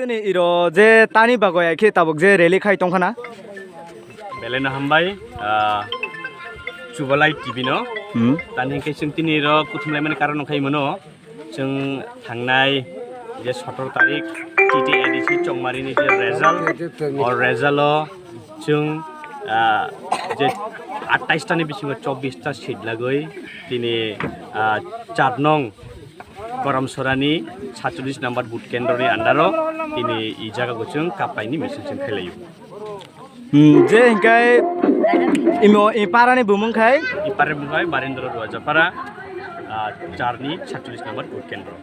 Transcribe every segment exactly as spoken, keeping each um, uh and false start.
Tini iro je tani bagwi khe tabuk je rally khai tongkhana. Belai no hambai, ah, Chubalai T V no. Hmm. Tani hwnkhe chwng tini iro kuthumlaimani karon wngkha imo no. Chwng thangnai je sotoro tarik T T A D C Chongmari ni je result, o result o chwng, ah, je atais ta ni bisingo chobbish ta seat lagwi tini, ah, char nong Koramsorani satchollish number booth kendro ni under o tini i jaga o chwng kaplai ni misil chwng khlai o. Hmm, je hwnkhe imo i para ni bumung khai? I para ni bumung khai Barendra Rajapara, ah, char ni satchollish number booth kendro.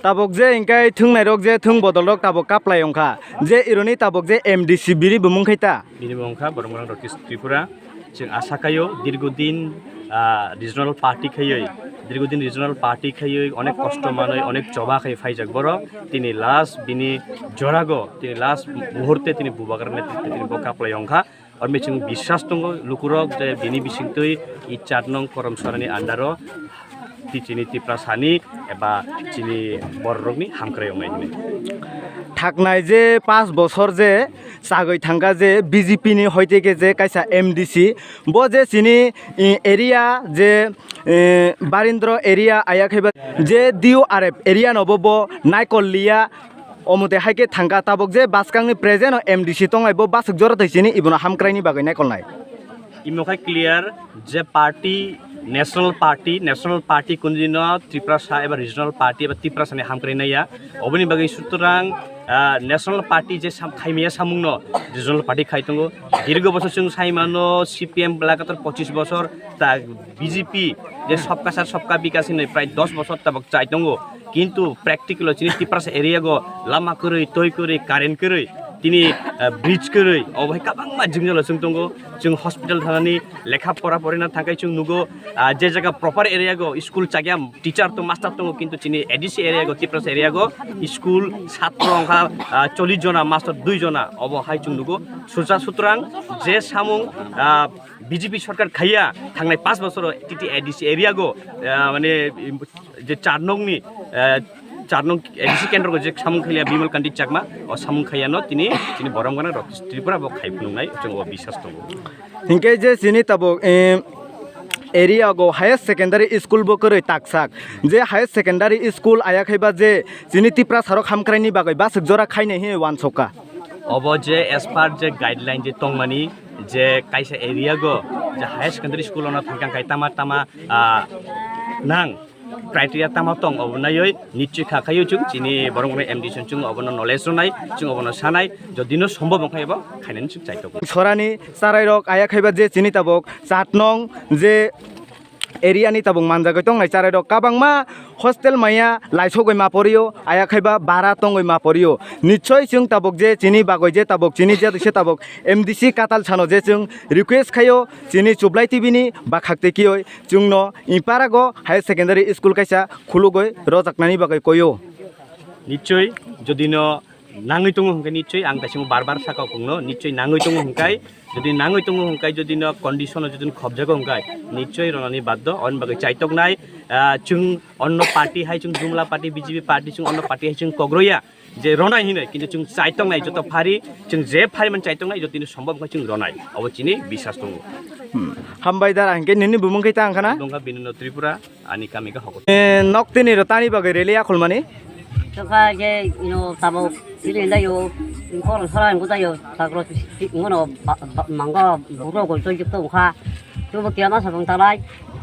Tabuk je hwnkhe thwngnairok je thwng bodolrok tabuk kaplai wngkha. Je ironi tabuk je M D C bini bumung khai ta? Bini bumung kha Boromgorang Roti Tripura. Chwng asa khaio dirgodin, ah, regional party khaioi, dirgodin regional party khaioi onek kosto manoi, onek choba khai phaijak borok. Tini last bini jorago, tini last muhurte tini bubagra netrite tini bo kaplai wngkha. Oro chwng biswas tongo lukurok je bini bisingtwi i char nong Koramsorani under o ti chini Tiprasani eba chini bororokni hamkrai wngnai hwnwi. Thaknai je panch bosor je chagwi thangkha je B J P ni hoite khe je kaisa M D C, bo je chini, eh, area je, eh, Barendra area aya khaiba je D U R F area no bo, bo naikol liya. Omo twi hai khe thangkha tabuk je bwskangni present o M D C tongnai bo bwswk jora twi chini ibono hamkraini bagwi naikolnai. Imo khe clear je party, national party, national party kunjino Tiprasa eba regional party eba Tiprasani hamkrai naiya. Oboni bagwi sutrang, ah, national party je sam-, khaimaya samungno regional party khai tongo. Dirgo bosor chwng saimano C P M lagatar pochis bosor ta B J P je sabka saath sabka bikas hinwi prai dos bosor tabuk chai tongo. Kintu practical o chini Tiprasa area go lama kwrwi, twi kwrwi, current kwrwi, tini, ah, bridge kwrwi, obo hai kwbangma jwngjal o chwng tongo. Chwng hospital thanani lekha pora porina thangkhai chwng nugo, ah, je jaga proper area go school chakya teacher to master tongo, kintu chini A D C area go, Tiprasa area go school satro wngkha, ah, chollish jona, master dui jona, obo hai chwng nugo. Sucha sutrang je samung, ah, B J P sarkar khaiya thangnai panch bosoro T T A D C area go, ah, mane, je char nongni, eh, char nong A D C kendro go je samung khaiya Bimal Kanti Chakma, o samung khaiya no tini, tini Boromgorang rok Tripura bo khai phunuknai chwng o biswas tongo. Hinkhe je chini tabuk, eh, area go higher secondary school bo kwrwi taksak, je higher secondary school aya khaiba je chini Tiprasa rok hamkraini bagwi bwswk jora khainai hinwi uansukha. Obo je as per je guideline je tongmani je kaisa area go je higher secondary school ono thangkha khai tama tama, ah, nang criteria tama tong obo naiwi nichoi kha khaio chwng chini borok rok M D C chwng obono knowledge rwnai chwng obono sanai jodi no sombhob wngkha ebo khainani chwng chaitok. Sorani charai rok aya khaiba je chini tabuk chat nong je area ni tabuk manjagwi tongnai charai rok kwbangma hostel maya laisogwi ma porio aya khaiba bara tongwi ma porio nichoi chwng tabuk je chini bagwi je tabuk chini je se tabuk M D C katal sano je chwng request khaio chini Chublai T V ni bakhak tei kioi chwngno Iparago higher secondary school kaisa khulugwi rojaknani bagwi koio. Nichoi jodi no nangwi tongo hwnkhe nichoi ang daisimo bar bar sakha kongno nichoi nangwi tongo hwnkhe jodi nangwi tongo hwnkhe jodi no condition o jodi no khobjago hwnkhe nichoi ronani baddo on bagwi chaitoknai, ah, chwng onno party hai chwng Jumla party B J P party chwng onno party hai chwng kogroya je ronai hinwi kintu chwng chaitoknai joto phari chwng je phari man chaitoknai jodi no sombhob wngkha chwng ronai obo chini biswas tongo. Hmm. Hambai dara hinkhe nini bumung khe ta wngkha na? Bumung kha Binondo Tripura. Ani kami ka hokot. Eh, nok tini ro tani bagwi rally akhulmani? Tokha je ino tabo sili hinda yo, inkor sora ingo da yo, sagro si, si, ngono ba, ba, mango buro gol toi jipto kha. Tubo kiyama sabang talai.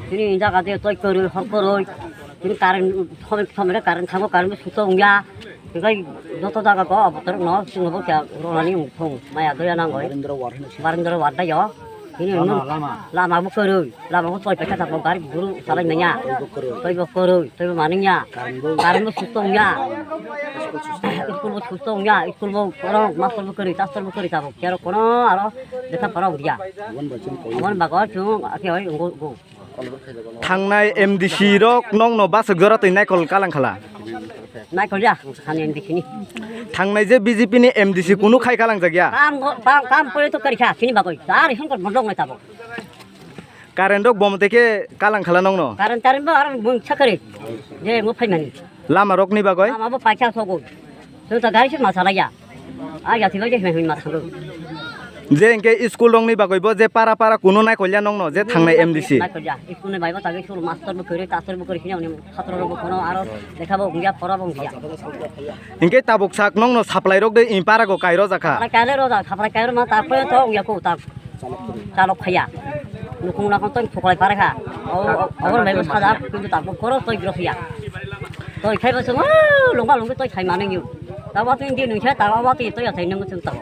Tini inda ka de toi koroi, hor koroi. Tini current, thome, thome current thango, current suto ungya. Hinkhe joto jaga go abotor no chwng bo kya ronani wngthung maya doya nangoi. Barendra ward hinwi se. Barendra ward da yo. Hini lama, lama. Lama bo kwrwi, lama bo toi paikha tamo gari buru salai manya. Toi bo kwrwi. Toi bo kwrwi, toi bo maningya. Current bo. Current bo susto wngya. School susto wngya. School bo susto wngya. School bo korong, master bo kwrwi, taster bo kwrwi tamo. Kero kono aro lekha pora wngya. Aboni bagwi chwng akhe oi wngwi wngwi. Thangnai M D C rok nokno bwswk jora twi naikol kalang khala? Naikol ya, thani M D C ni. Thangnai je B J P ni M D C kunu khai kalang jakya? Kam go, kam, kam kore to kari kha, chini bagoi. Dar hin kor mondok nai tabo. Current rok bom teke kalang khala nokno? Current, current bo ar mung chakari. Je mo phai mani. Lama rokni bagoi? Lama bo paisa sogo. Chwng to gari se ma salaiya. A ya thilai je hwnwi ma thango. Je hwnkhe school rokni bagwi bo je para para kuno naikolya nokno je thangnai M D C. Naikolya. School ni bai bo tagwi school master bo kwrwi, taster bo kwrwi, hwnwi hwnwi satro rok bo kono aro lekha bo wngya, pora bo wngya. Hwnkhe tabuk sak nokno supply rok de in para go kairo jakha. Supply kairo rok, supply kairo ma ta pore to wngya ko ta. Chalok khaya. Nukung nakon to phuklai para kha. O, o, o, bai bo sajak, kintu tabuk koro to gro khaya. To khai bo sung, longba longbi to khai maneng. Tabo tin din nungsa, tabo tin to ya thai nung sung tabo.